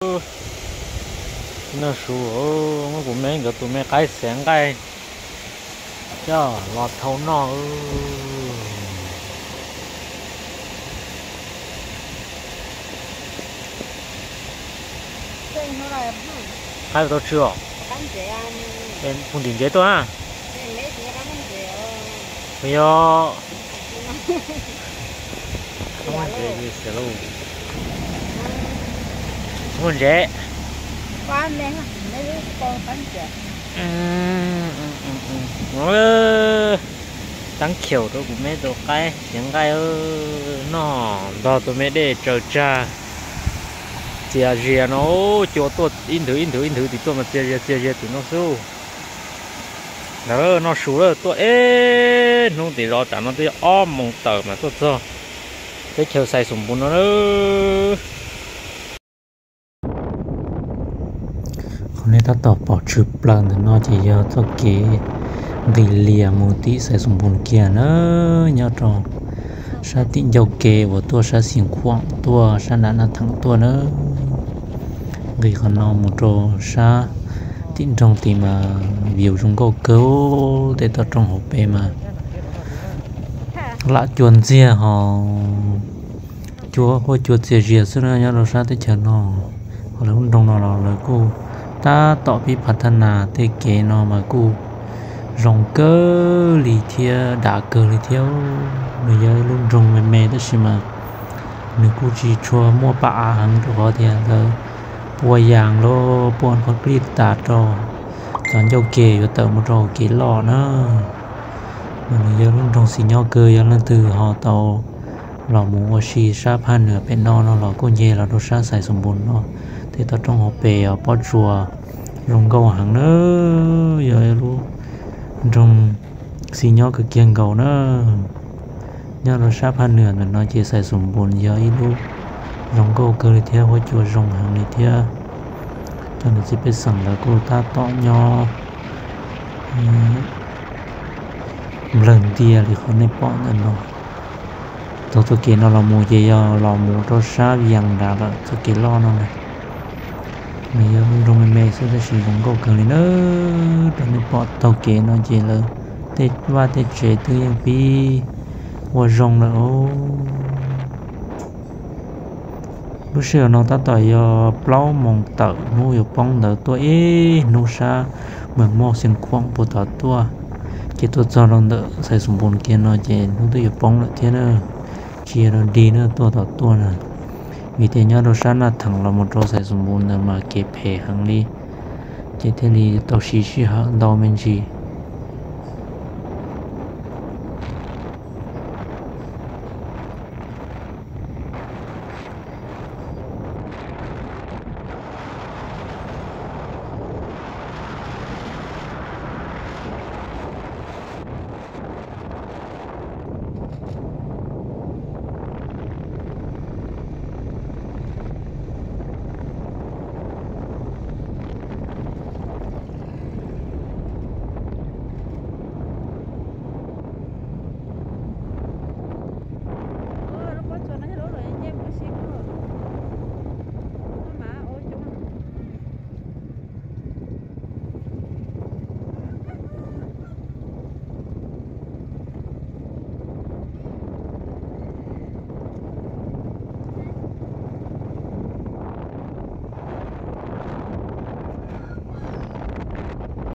Noj su, muab kuv me nkawd tus me qaib xiav nqaij coj los thau noj. Qaib tau tsw os. Mus tim ntsev tuaj a. Yog. Muaj ntsev. Teeb khiaum rau kuv me tus qaib xiav nqaij noj ntog tus me dej tsaws tsag. Txias zias no, cua tuaj ib nthwv ib nthwv ib nthwv tim tuaj mas txias zias txias zias tim no xwb. Ntawd noj su lawm, tuaj ib hnub tim zos, tsam no twb yog ob moos tawm mas tuaj txog teb chaws Xais Xoom Npoos no. Qhov nej tab tom pom tshwm plaws ntawm no ces yog txoj kev nqis lias mus tim Xais Xoom Npoos kiag na, nyob rau sab tim ncauj ke uas tuaj sab Xeev Khuam tuaj sab nram Naj Theem tuaj na. Nqis qhov no mus rau sab tim nroog tid mas view zoo nkauj kawg, tej toj roob hauv pes mas lam cua ntxiag ho cua, huab cua txias zias xwb na nyob rau sab teb chaws no. Ho lawv lub nroog no los lawv kuj tab tom pib phav thab nas, tej kev no mas kuj zoo kawg li thiab dav kawg li thiab. Nws yog ib lub nroog me me tab sis mas nws kuj tsis tshua muaj paj av heev rau qhov tias lawv pua yas los pua qhov plij tas rau cov ncauj ke yuav tawm mus rau kev loj na. Mas nws yog lub nroog xis nyob kawg, yog leej twg ho tau los mus ua si sab phaj nws pem no no los kuj nce los rau sab Xais Xoom Npoos no, tej toj roob hauv pes os, pob tsuas zoo nkauj heev na. Yog lub nroog xis nyob kawg kiag nkaus na. Nyob rau sab phaj nws ntawm no ces Xais Xoom Npoos yog ib lub zoo nkauj kawg li thiab huab cua zoo heev li thiab. Cov niam txiv pej xeem lawv kuj tab tom nyob nplawg ntias li qhov nej pom ntawm no. Taug txoj kev no los mus ces yog los mus rau sab Vias nrad lawm, txoj kev loj no na. Nws yog lub nroog me me xwb tab sis zoo nkauj kawg li na. Rau nej pom taug kev no ces lawv tej vaj tej tsev twb yeej pib ua zoo lawm os. Lub sij hawm no tab tom yog plaub moos tawm, hnub yuav poob ntawd, tuaj ib hnub sab Mas Moj Xeev Khuam puag tom tuaj, ces tuaj txog rau ntawm Xais Xoom Npoos kiag no ces hnub twb yuav poob lawm thiab na. Tsis yog rau dig na, tuaj tom tuaj na, vim tias nyob rau sab Naj Theem los mus rau Xais Xoom Npoos ntawd mas kev phem heev li, ces thiaj li tau siv sij hawm ntau me ntsis.